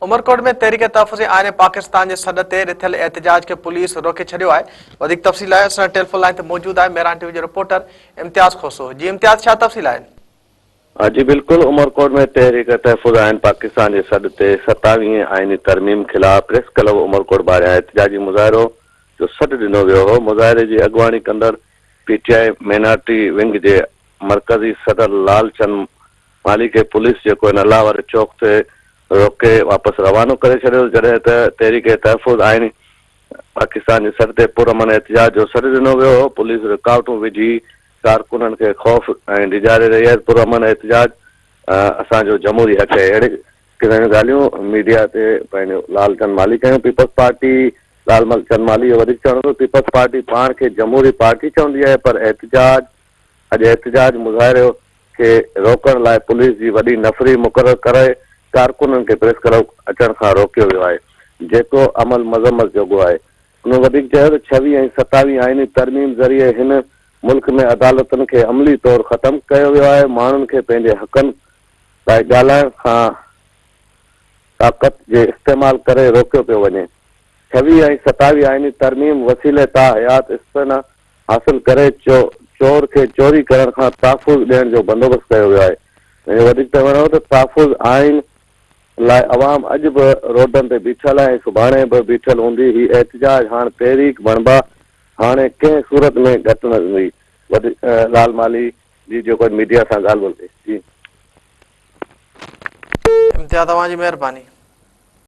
عمرڪوٽ ۾ تحريڪ تحفظ آئين پاڪستان جي سڏ تي رٿيل احتجاج کي پوليس روڪي ڇڏيو آهي. وڌيڪ تفصيل لاء اسان ٽيليفون لائين تي موجود آهي مهراڻ ٽي وي جو رپورٽر امتياز کوسو. جي امتياز ڇا تفصيل آهن؟ جي بلڪل عمرڪوٽ ۾ تحريڪ تحفظ آئين پاڪستان جي سڏ تي ستاويهين آئيني ترميم خلاف پريس ڪلب عمرڪوٽ ٻاهريان احتجاجي مظاهرو جو سڏ ڏنو ويو هو مظاهري جي اڳواڻي ڪندڙ P T I minority wing جي مرڪزي صدر لال چند مالهي کي پوليس جيڪو هن الله واري چوڪ تي روڪي واپس روانو ڪري ڇڏيو جڏهن ته تحريڪ تحفظ آئين پاڪستان جي سڏ تي پرامن احتجاج جو سڏ ڏنو ويو هو پوليس رڪاوٽون وجهي ڪارڪنن کي خوف ۽ ڊيڄاري رهي آهي پرامن احتجاج اسان جو جمهوري حق آهي اهڙي قسم جون ڳالهيون ميڊيا تي پنهنجو لال چند مالهي ڪيون پيپلز پارٽي لال چند مالهي جو وڌيڪ چوڻ هو ته پيپلز پارٽي پاڻ کي جمهوري پارٽي چوندي آهي پر احتجاج اڄ احتجاج مظاهرو کي روڪڻ لاء پوليس جي وڏي نفري مقرر ڪري ڪارڪنن کي پريس ڪلب اچڻ کان روڪيو ويو آهي، جيڪو عمل مذمت جوڳو آهي. هن وڌيڪ چيو ته ڇويهه ۽ ستاويهه آئيني ترميم ذريعي هن ملڪ ۾ عدالتن کي عملي طور ختم ڪيو ويو آهي، ماڻهن کي پنهنجي حقن لاء ڳالهائڻ کان طاقت جي استعمال ڪري روڪيو پيو وڃي. ڇويهه ۽ ستاويهه آئيني ترميم وسيلي تا حيات استثنا حاصل ڪري چور کي چوري ڪرڻ کان تحفظ ڏيڻ جو بندوبست ڪيو ويو آهي. هن جو وڌيڪ چوڻ هو ته تحفظ آئين لاء عوام اڄ به روڊن تي بيٺل آهي ۽ سڀاڻي به بيٺل هوندي، هي احتجاج هاڻ تحريڪ بڻبا، هاڻي ڪنهن صورت ۾ گهٽ نه ٿيندي. لال مالهي جي جيڪو اڄ ميڊيا سان ڳالهه ٻولهه ڪئي. جي. امتياز اوهان جي مهرباني.